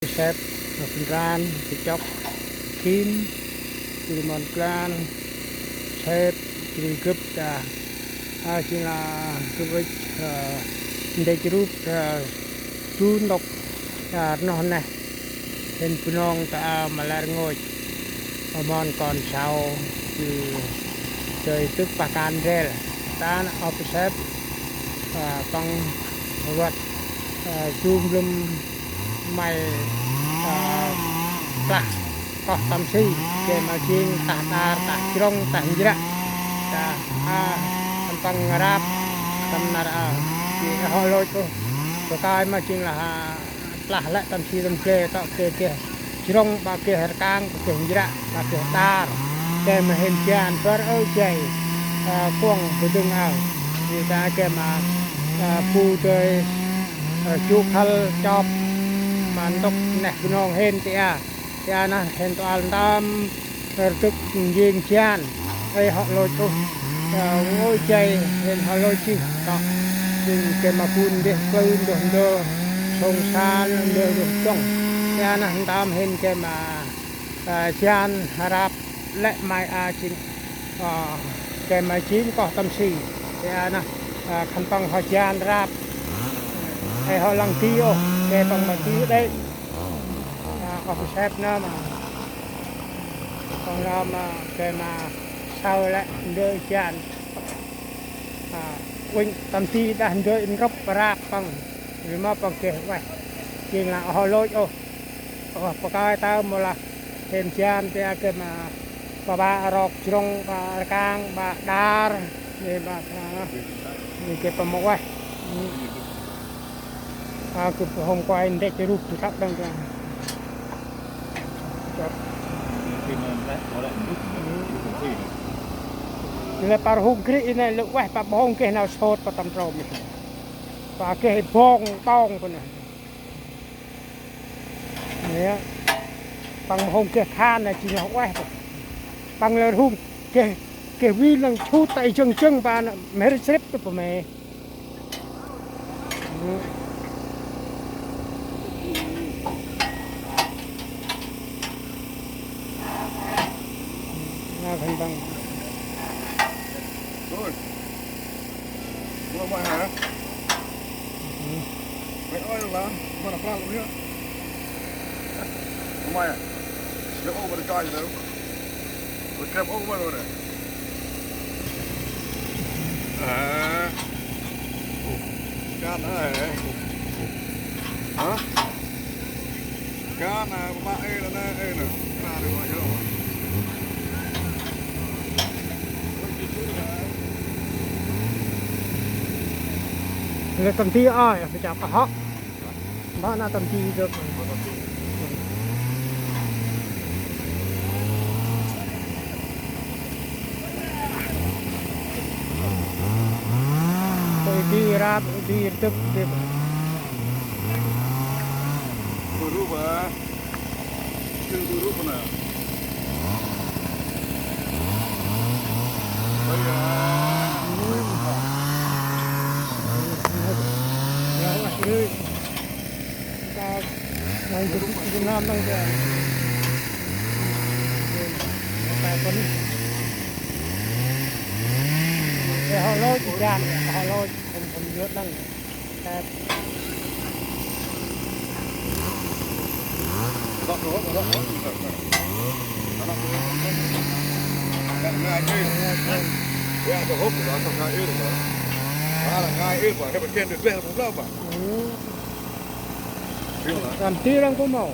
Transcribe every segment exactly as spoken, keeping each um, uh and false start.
Sep, Phan Ran, Kchok, Kim, Jri Mon Klan, Sep, Jri Gâp ta, a, jêng lah Gâp Ŭch, a, ndrel rup, a, du ntŭk, a, rnoh neh, hên Bunong ta, a, ma lĕ rngôch, a, mon kon sau, jêh ri dơi dâk pah kan ndrel, ta nơh ôp Sep, a, păng văt, a, jum lŭm may, a, plah koh tâm si, gay ma jêng tah đar, tah jrŏng, tah njră, tah, a, khân păng rap tâm nar, a, jêh hŏ lôch ôh, bơh kơi ma jêng lah, a, plah lĕ tâm si tâm gle, tŏ geh, geh jrŏng, ƀă geh rkang, ƀă geh njră, ƀă geh đar, gay ma hên jan băr ơ jay, a, kuŏng bơdâng aơ, jêh ta gay ma, a, bu dơi, a, jŭ khăl chop, ma ntŭk neh Bunong hên ti a, ti a nơh hên tơl ntơm, rdâk njêng jan, ê hŏ lôch ôh, a, ôi jay hên hŏ lôch jêh, tŏ, jêng gay ma bu ndeh klư ndôh ndơ, sông san ndơ ndôh dŏng, ti a nơh ntơm hên gay ma, a, jan rap lĕ may a jêng, a, gay ma jêng koh tâm si, ti a nơh, a, khân păng hŏ jan rap, ê hŏ lăng di ôh, gay păng ma di đê̆. A, ôp Sep nơh ma păng răm, a, gay ma saơ lĕ ndơ jan, a, uănh tâm di đah ndơ nrŭp rap păng, ri ma păng geh ueh, jêng lah hŏ lôch ôh. Ơ, bơh kơi ta mâu lah hên jan ti a gay ma, ƀă ƀă rok jrŏng, ƀă rkang, ƀă đar, nê ƀă, a, nê gay păng mâu ueh. A, gâp hôm quay ndrel rup du thăp đăng đăng. Lĕ păr hông gri i nê lĕ ueh, păr hông geh nau sôt păr tâm trôm i. Păr geh bong tong pơ nê. Nê, păng hông geh khan nê jêng lah ueh pơ. Păng lĕ hông geh, geh vi lăng chut ta i jâng jâng pă nê, mhe rêh srip tơ pơ mhe. Nau khân păng. Ôi. Ủa, mày hả? Mày ơi là, mày là Prang luôn nhá. Mày à? Mày ôm vào cái chai gì đâu? Mày kèm ôm vào rồi này. À. Gan hả? Hả? Gan à, ba ê là nè, ê nè. Ba ê là nè. Lĕ tâm di ơi, bây giờ có họ. Ba na tâm di được. Ôi, di rap, di rtâp, di. Buru ba. Buru ba na. Ôi, ya. Ya, Ôi, Ôi, Ôi. Nau Việt Nam nau Việt Nam. Tại con. Ê, hŏ lôch, jan, hŏ lôch, không, không nhớ đăng. Tại. Ngai ê. Ê, hŏ lôch, ngai ê. Ê, hŏ lôch, ngai ê. Ê, hŏ lôch, ngai ê. Ê, hŏ lôch. Tâm di răng pô mâu.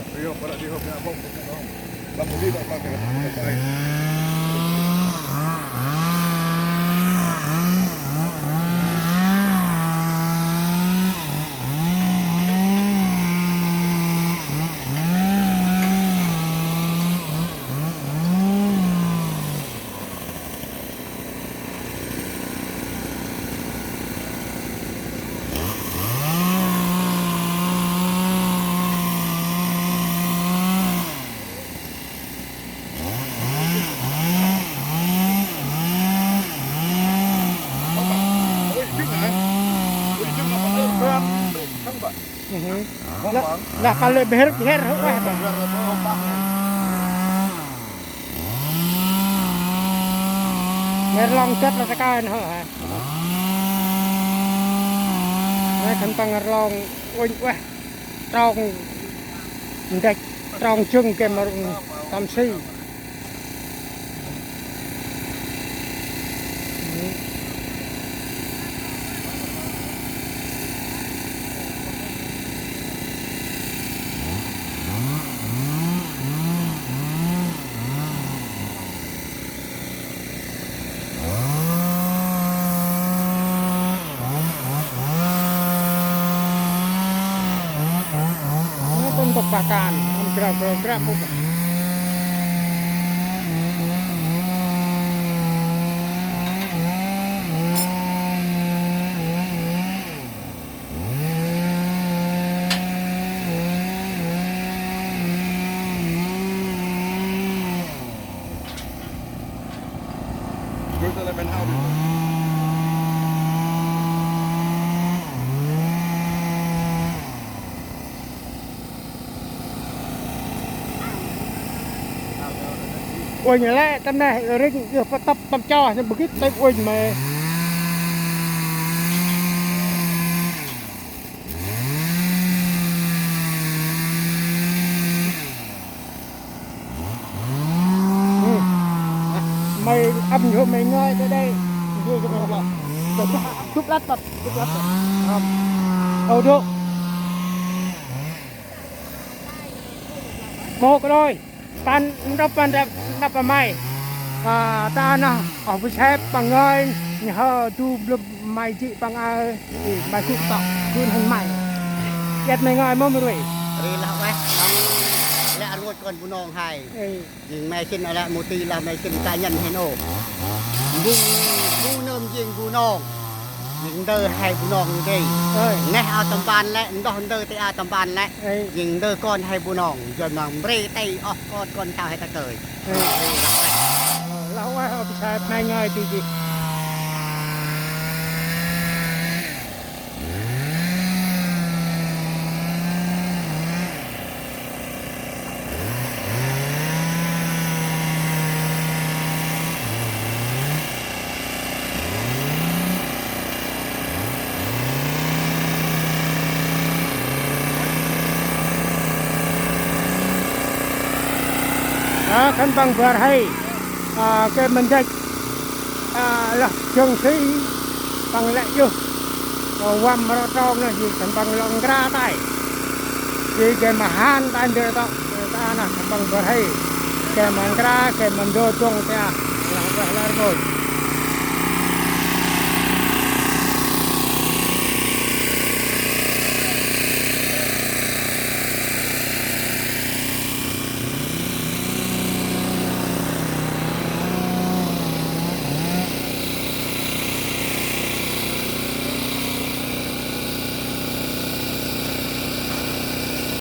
Dah pă lĕ bher bher hŏ ueh. Ngai rlong dăt lah ta kan hŏ ha. Ngai khân păng rlong uănh ueh. Trong ndăch, trong jâng gay ma rŭng tâm si. Ơ, tŭm tŭk pah kan, ăn grăp, grăp, grăp, mŭk. Uănh lĕ tâm neh rĭng yơh pơtăp tâm cho, nê bơgĭt têp uănh mê. Mày ăp nhô mày ngơi tới đây. Nhô cho mày ngơi. Chụp lát bật, chụp lát bật. Âu đô. Mô cái đôi. Păn, nđâp păn, nđâp, nđâp păn may. À, ta nơh, ơ, bu sep păng ngơi, nhhơ du blŭp may jĭ păng aơ, ê, may gŭ tŏ, gŭ hăn may. Iăt may ngơi mâm rui. Ri lah ueh, păng lĕ rngôch kon Bunong hai. Ê. Jêng may sĭn lĕ mâu ti lah may sĭn cá nhân hên ôh. Bu, bu nơm jêng Bunong. Jêng ndơ he Bunong ndơ. Ơi. Neh a tâm ban lĕ, ndoh ndơ tê a tâm ban lĕ. Ơi. Jêng ndơ kon he Bunong, jơm nang mre tê oh kon, kon sau he ta kơi. Ơi. Lah ueh, ơ, bu sep may ngơi ti jêh. Ơ, khân păng bar hê, ơ, gay ma ndăch, ơ, lah jâng si, păng lĕ yơh. Ơ, văm rŏ trong nơh, jêng khân păng lŏ nkra tay. Jêng gay ma hăn tay ndơ tŏ, ta nơh khân păng bar hê. Gay ma nkra, gay ma ndơ dŏng ta, lah ueh lah rngôch.